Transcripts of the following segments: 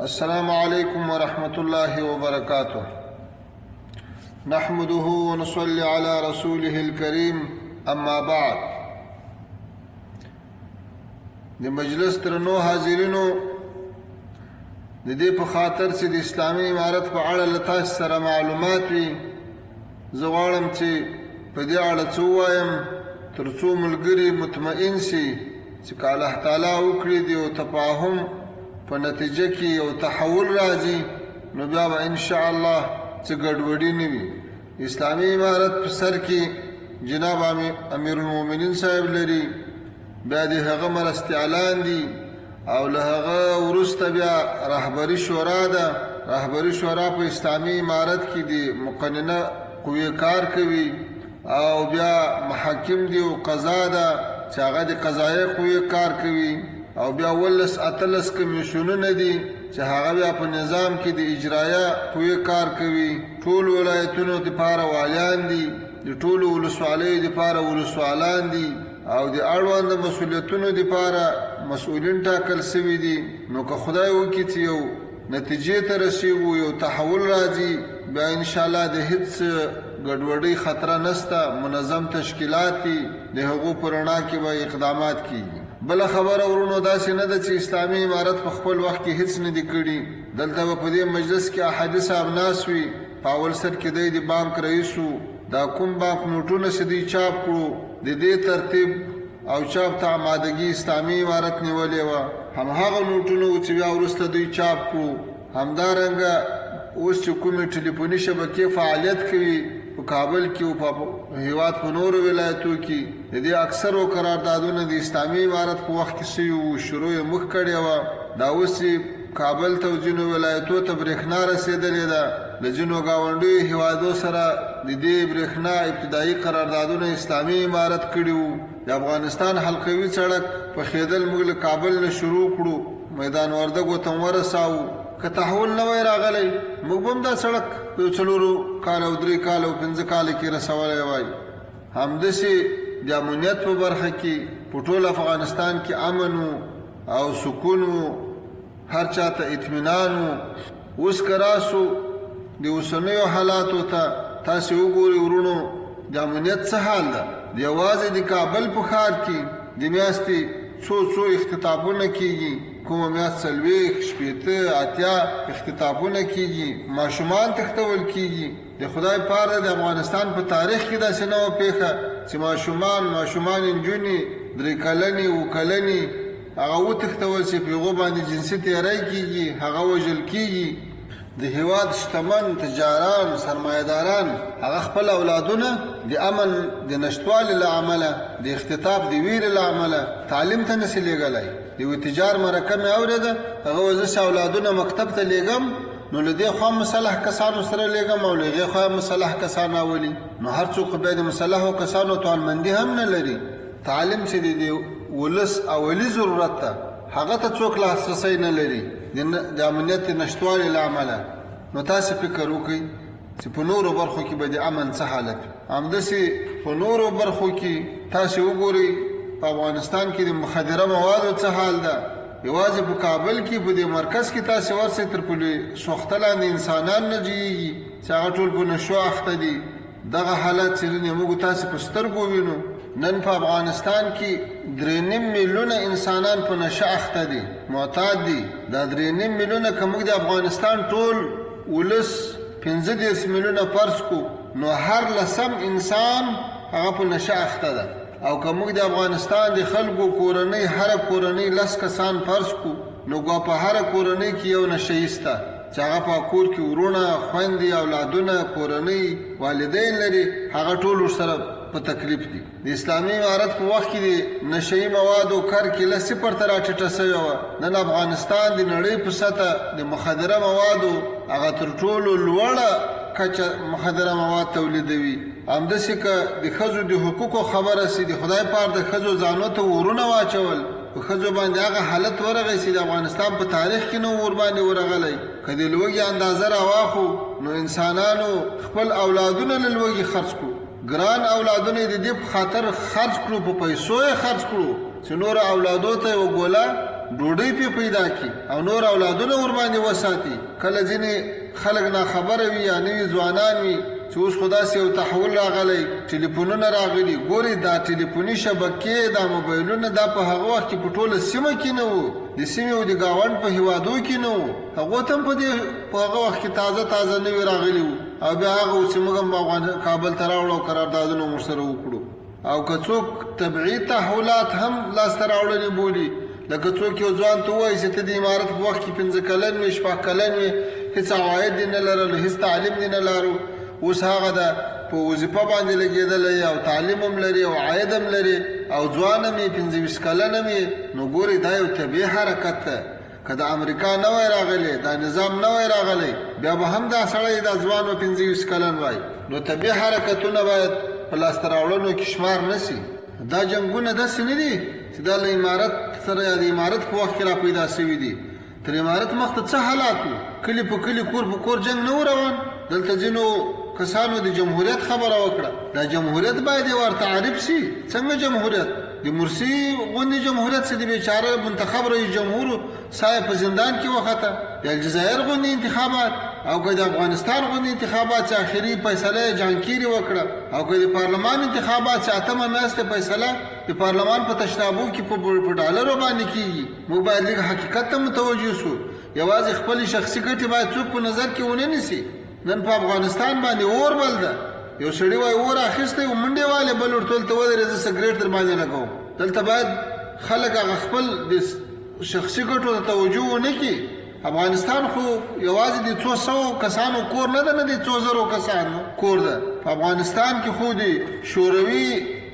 السلام عليكم ورحمة الله وبركاته. نحمده ونصلي على رسوله الكريم، اما بعد. د مجلس درنو حاضرینو، د دې په خاطر چې د اسلامي امارت په اړه له تاسو سره معلومات وي، زه غواړم چې په دې اړه څه ووایم تر څو ملګري مطمئن شي چې که الله تعالی وکړي د یو تفاهم په نتیجه کې یو تحول راځي، نو بیا به ان شاء الله څه ګډوډي نه وي. اسلامي امارت په سر کې جناب امیر المؤمنین صاحب لري، بیا د هغه مرستیالان دي، او له هغه وروسته بیا رهبري شورا ده. رهبري شورا په اسلامي امارت کې د مقننه قوې کار کوي، او بیا محاکم دي او قضا ده چې هغه د قضایي قوې کار کوي، او بیا 17 18 کمیسیونونه دي چې هغه بیا په نظام کې د اجرایه قوې کار کوي. ټول ولایتونو دپاره والیان دي، د ټولو ولسوالیو دپاره ولسوالان دي، او د اړوند مسؤلیتونو دپاره مسؤلین ټاکل سوي دي. نو که خدای وکړي چې یو نتیجې ته رسیږو، یو تحول راځي، بیا انشاءالله د هیڅ ګډوډۍ خطره نسته. منظم تشکیلات دي، د هغو په رڼا کې به اقدامات کیږي. بله خبره ورونو، داسې نه ده چې اسلامي امارت په خپل وخت کې هیڅ نه دي کړي. دلته به په دې مجلس کې احادي صاحب ناست وي. په اول سر کې دی د بانک رئیس و. دا کوم بانک نوټونه چې دوی چاپ کړو، د دې ترتیب او چاپ ته آمادګي اسلامي امارت نیولې وه. هم هغه نوټونه وو چې بیا وروسته دوی چاپ کړو. همدارنګه اوس چې کومې ټلیفوني شبکې فعالیت کوي په کابل کې او په هیواد په نورو ولایتو کې، د دې اکثرو قراردادونه د اسلامي امارت په وخت کې سوي وو، شروع یې موږ کړې وه. دا اوس چې کابل ته او ځینو ولایتو ته برېښنا رسېدلې ده، له ځینو ګاونډیو هیوادو سره د دې برېښنا ابتدایي قراردادونه اسلامي امارت کړي وو. د افغانستان حلقوي سړک پخېدل موږ له کابل نه شروع کړو، میدان وردګو ته ورساوو. که تحول نه وای راغلی، موږ به هم دا سړک یو 4 کاله او 3 کاله او 5 کاله کې رسولی وای. همداسې د امنیت په برخه کې په ټول افغانستان کې امن و او سکون و، هر چا ته اطمینان و. اوس که راسو د اوسنیو حالاتو ته، تاسې وګورئ وروڼو، د امنیت څه حال ده. یوازې د کابل په ښار کې د میاشتې څو څو اختطافونه کیږي، کومه میاشت 40، 60، 80 اختطافونه کیږي، ماشومان تښتول کیږي. د خدای پاره، د افغانستان په تاریخ کې داسې نه وه پېښه چې ماشومان، نجونې 3 کلنې، 7 کلنې هغه وتښتول چې په هغو باندې جنسي تیری کیږي، هغه وژل کیږي. د هیواد شتمن تجاران، سرمایهداران هغه خپل اولادونه د امن د نشتوالي له امله، د اختطاف د ویرې له امله تعلیم ته نسي لیږلی. د یو تجار مرکه مې اورېده، هغه وایي زه چې اولادونه مکتب ته لیږم نو له دې خوا مسلح کسانو سره لیږم او له هغې خوا مسلح کسان راولي. نو هر څوک بیا د مسلحو کسانو توانمندي هم نه لري. تعلیم چې د دې ولس اولي ضرورت ده، هغه ته څوک لاسرسی نه لري د امنیت نشتوالي له امله. نو تاسې فکر وکړئ چې په نورو برخو کې به د امن څه حالت وي. همداسې په نورو برخو کې تاسې وګورئ، په افغانستان کې د مخدره موادو څه حال ده. یوازې په کابل کې په دې مرکز کې تاسې ورسئ، تر پولې سوخته لاندې انسانان نه جوړېږي چې هغه ټول په نشو اخته دي. دغه حالت چې نن یې موږ تاسې په سترګو وینو، نن په افغانستان کې 3.5 میلیونه انسانان په نشه اخته دي، معتاد دي. دا 3.5 میلیونه که موږ د افغانستان ټول ولس 35 میلیونه فرض کړو، نو هر لسم انسان هغه په نشه اخته ده. او که موږ د افغانستان د خلکو کورنۍ، هره کورنۍ 10 کسان فرض کړو، نو ګوا په هره کورنۍ کې یو نشه یي شته چې هغه په کور کې وروڼه، خویندې، اولادونه، کورنۍ، والدین لري، هغه ټول ورسره په تکلیف دي. د اسلامي امارت په وخت کې د نشه یي موادو کر کیله صفر ته راټیټه سوې وه. نن افغانستان د نړۍ په سطح د مخدره موادو هغه تر ټولو لوړه کچه مخدره مواد تولیدوي. همداسې که د ښځو د حقوقو خبره سي، د خدای پار د ښځو ځانو ته ورونه واچول، په ښځو باندې هغه حالت ورغی چې د افغانستان په تاریخ کې نه ورباندې ورغلی. که د لوږې اندازه راواخو، نو انسانانو خپل اولادونه له لوږې خرڅ کړو، ګران اولادونه یې د دې په خاطر خرڅ کړو، په پیسو یې خرڅ کړو چې نورو اولادو ته یوه ګوله ډوډۍ پرې پیدا کړي او نور اولادونه ورباندې وساتي. کله ځینې خلک ناخبره وي یا نوي ځوانان وي چې اوس خو داسې یو تحول راغلی، ټلیفونونه راغلي. ګورئ دا ټلیفوني شبکې، دا موبایلونه، دا په هغه وخت کې په ټوله سیمه کې نه وو، د سیمې او د ګاونډ په هیوادو کې نه وو. هغو ته هم په دې په هغه وخت کې تازه تازه نوي راغلي وو، او بیا هغه و چې موږ هم کابل ته راوړو او قراردادونه مو ورسره وکړو. او که څوک طبیعي تحولات هم لاسته راوړنې بولي، لکه څوک یو ځوان ته ووایي چې ته د امارت په وخت کې 5 کلن وې، 6 کلن وې، هېڅ عواید دې نه لرل، هېڅ تعلیم دې نه لرو، اوس هغه ده په وظیفه باندې لګېدلی او تعلیم هم لري او عاید هم لري او ځوان هم یې، 25 کلن هم یې، نو ګورئ دا یو طبیعي حرکت ده. که د امریکا نه وای راغلی، دا نظام نه وای راغلی، بیا به هم دا سړی دا ځوان و 25 کلن وای. نو طبیعي حرکتونه باید په لاسته راوړنو کې شمار نه سي. دا جنګونه داسې نه دي چې دا له امارت سره یا د امارت په وخت کې را پیدا سوي دي. تر امارت مخته څه حالات وو؟ کلي په کلي، کور په کور جنګ نه و روان. دلته ځینو کسانو د جمهوریت خبره وکړه. دا جمهوریت باید یې ورته تعریف سي. څنګه جمهوریت؟ د مرسي غوندې جمهوریت چې د بیچاره منتخب رئیس جمهور صاحب په زندان کې وخته، د الجزایر غوندې انتخابات، او که د افغانستان غوندې انتخابات چې اخري فیصله یې جانکیري وکړه، او که د پارلمان انتخابات چې 8مه میاشت فیصله د پارلمان په تشنابو کې په ډالرو باندې کېږي. موږ باید لږ حقیقت ته متوجه سو. یوازې خپلې شخصي ګټې باید څوک په نظر کې ونه نیسي. نن په افغانستان باندې اور بل ده. یو سړي وایي اور اخیستی و، منډې والې، بل ورته دلته ودرې، زه سګرېټ در باندې لګوم. دلته باید خلک هغه خپل د شخصي ګټو ته توجه ونه کړي. افغانستان خو یوازې د څو سوو کسانو کور نه ده، نه د څو زرو کسانو کور ده. په افغانستان کې خو د شوروي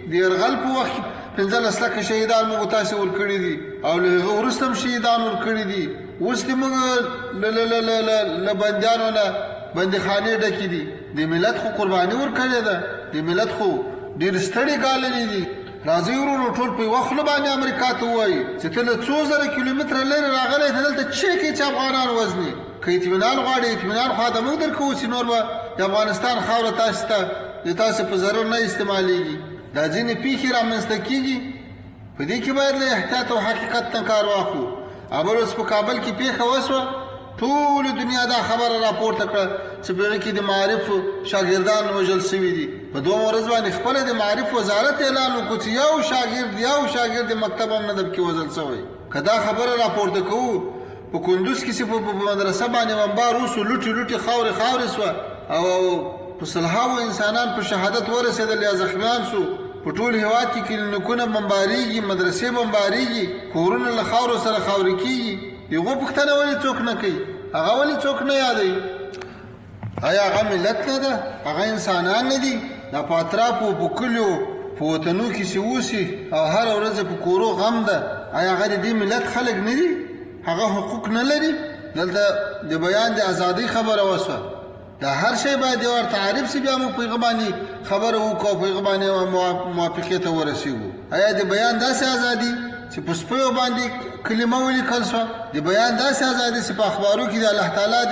د یرغل په وخت کې 15 لکه شهیدان موږ تاسې ورکړي دي، او له هغه وروسته هم شهیدان ورکړي دي. اوس دې موږ له بندیانو نه بندیخانې ډکې دي. د ملت خو قرباني ورکړې ده، د ملت خو ډېر ستړي ګاللي دي. راځئ ورونو ټول په یوه خوله باندې امریکا ته ووایي چې ته له څو زره کیلومتره لرې راغلی، ته دلته څه کوې چې افغانان وژنې؟ که اطمینان غواړې، اطمینان خو هلته موږ درکوو چې نور به د افغانستان خاوره تاسې ته د تاسې په ضرر نه استعمالېږي. دا ځینې پېښې رامنځته کېږي، په دې کې باید له احتیاط او حقیقت نه کار واخلو. اول اوس په کابل کې پېښه وشوه، ټوله دنیا دا خبره راپورته کړه چې په هغه کې د معارف شاګردان وژل سوي دي. په دوه ورځ باندې خپله د معارف وزارت اعلان وکړو چې یو شاګرد د مکتب هم نه دی پکې وژل سوی. که دا خبره راپورته کوو، په کندوز کې چې په مدرسه باندې بمبار وسو، لوټې لوټې خاورې خاورې سوه او په سلهاوو انسانان په شهادت ورسېدل یا زخمیان سو. په ټول هیواد کې کلینیکونه بمبارېږي، مدرسې بمبارېږي، کورونه له خاورو سره خاورې کېږي. د هغو پوښتنه ولې څوک نه کوي؟ هغه ولې څوک نه یادوي؟ آیا هغه ملت نه ده؟ هغه انسانان نه دي؟ دا په اطرافو، په کلیو، په وطنو کې چې اوسي او هره ورځ په کورو غم ده، آیا هغه د دې ملت خلک نه دي؟ هغه حقوق نه لري؟ دلته د بیان د ازادۍ خبره وشوه. دا هر شی باید یو تعریف سي، بیا موږ په هغه باندې خبره وکړو او په هغه باندې موافقې ته ورسېږو. آیا د بیان داسې ازادي چې په سپیو باندې کلمه ولیکل شوه، د بیان داسې ازادي چې په اخبارو کې د الله تعالی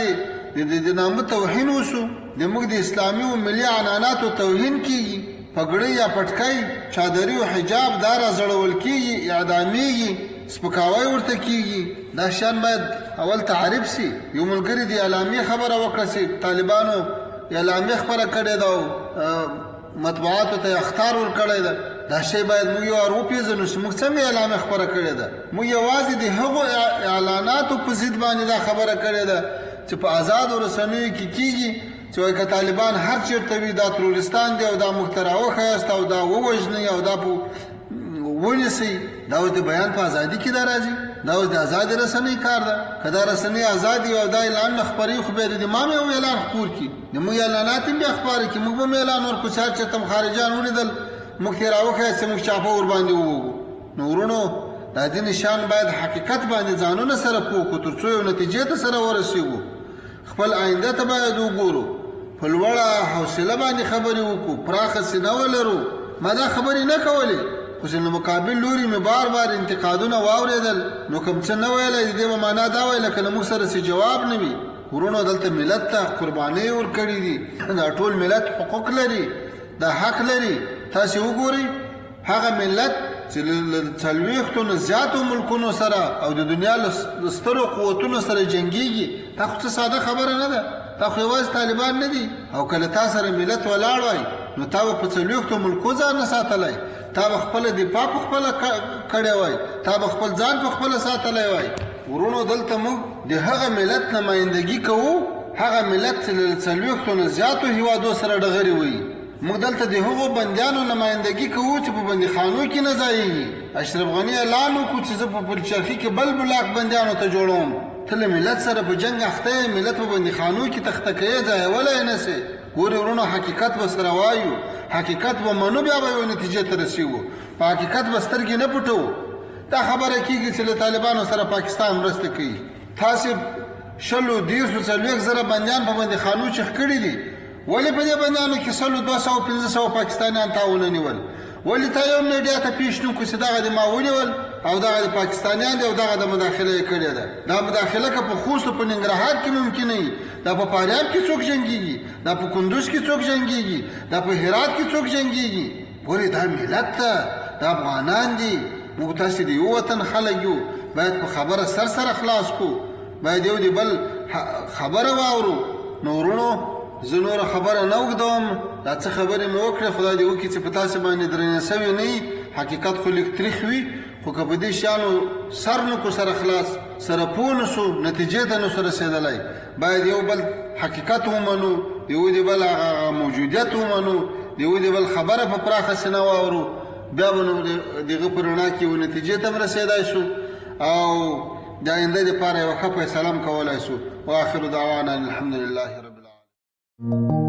د نامه توهین وشو، د موږ د اسلامي او ملي عنعناتو توهین کېږي، پګړۍ یا پټکی، چادري او حجاب دا را ځړول کېږي، اعدامېږي، سپکاوی ورته کېږي. دا شیان باید اول تعریف سي. یو ملګري د اعلامیې خبره وکړه چې طالبانو اعلامیه خپره کړې ده او مطبوعاتو ته یې اخطار ورکړی ده. دا شی باید موږ یو وار وپېژنو چې موږ څنګه اعلامیه خپره کړې ده. موږ یوازې د هغو اعلاناتو په ضد باندې دا خبره کړې ده چې په ازادو رسنیو کې کېږي، چې وایي که طالبان هر چېرته وي دا تروریستان دي او دا موږ ته راوښیاست او دا ووژنئ او دا په ونیسئ. دا اوس د بیان په ازادي کې دا راځي، دا اوس د ازادې رسنۍ کار ده. که دا رسنۍ ازادې وي او دا اعلان نه خپروي، خو بیا د امام یو اعلان خپور کړي، د موږ اعلانات هم بیا خپاره کړي، موږ به هم اعلان ورکړو چې هر چېرته هم خارجیان ولیدل موږ ته یې راوښیاست چې موږ چاپه ورباندې ووهو. نو وروڼو دا ځینې شیان باید حقیقت باندې ځانونه سره پوه کړو تر څو یو نتیجې ته سره ورسېږو. خپل آینده ته باید وګورو، په لوړه حوصله باندې خبرې وکړو، پراخه سینه ولرو. ما دا خبرې نه کولې، خو چې له مقابل لوري مې بار بار انتقادونه واورېدل، نو کوم څه نه ویلی، د دې به معنا دا وی لکه له موږ سره څه جواب نه وي. وروڼو دلته ملت ته قربانۍ ورکړي دي، دا ټول ملت حقوق لري، دا حق لري. تاسې وګورئ هغه ملت چې له 40 نه زیاتو ملکونو سره او د دنیا له سترو قوتونو سره جنګیږي، دا خو څه ساده خبره نه ده. دا خو یوازې طالبان نه دي. او که له تا سره ملت ولاړ وای نو تا به په 40 ملکو ځان نه ساتلی، تا به خپله دفاع په خپله کړې وای، تا به خپل ځان په خپله ساتلی وای. وروڼو، دلته موږ د هغه ملت نمایندګي کوو، هغه ملت چې له 40 نه زیاتو هیوادو سره ډغرې وي. موږ دلته د هغو بندیانو نمایندګي کوو چې په بندیخانو کې نه ځایېږي. اشرف غني اعلان وکړو چې زه په پلچرخي کې بل بلاک بندیانو ته جوړوم. ته له ملت سره په جنګ اخته یې، ملت په بندیخانو کې تخته کوې، ځایولی نه سې. ګورې وروڼو، حقیقت به سره وایو، حقیقت به منو، بیا به یوه نتیجې ته رسېږو. په حقیقت به سترګې نه پټوو. دا خبره کېږي چې له طالبانو سره پاکستان مرسته کوي. تاسې 20، 30، 40 زره بندیان په بندیخانو چخ کړي دي. ولې په دې بندیانو کې 100، 200، 500 پاکستانیان تا ونه نیول؟ ولې تا یو میډیا ته پیش نه کړو چې دغه دې ما ونیول او دغه دې پاکستانیان دي او دغه د مداخله یې کړې ده؟ دا مداخله که په خوست او په ننګرهار کې ممکنه وي، دا په فاریاب کې څوک جنګېږي؟ دا په کندوز کې څوک جنګېږي؟ دا په هرات کې څوک جنګېږي؟ ګورې، دا ملت ده، دا افغانان دي. موږ تاسې د یو وطن خلک یو، باید په خبره سر سره خلاص کړو، باید یو د بل خبره واورو. نو وروڼو، زه نوره خبره نه اوږدوم. دا څه خبرې مې وکړې، خدای دې وکړي چې په تاسې باندې درنې سوې نه وي. حقیقت خو لږ تریخ وي، خو که په دې شیانو سر نه کړو سره خلاص، سره پوه نه سو، نتیجې ته نه سو رسېدلی. باید یو بل حقیقت ومنو، یو د بل هغه موجودیت ومنو، د یو د بل خبره په پراخه سینه واورو، بیا به نو د هغه په رڼا کې یو نتیجې ته هم رسېدای سو او د آینده دپاره یوه ښه فیصله هم کولی سو. واخر دعوانا ان الحمد لله رب العالمین.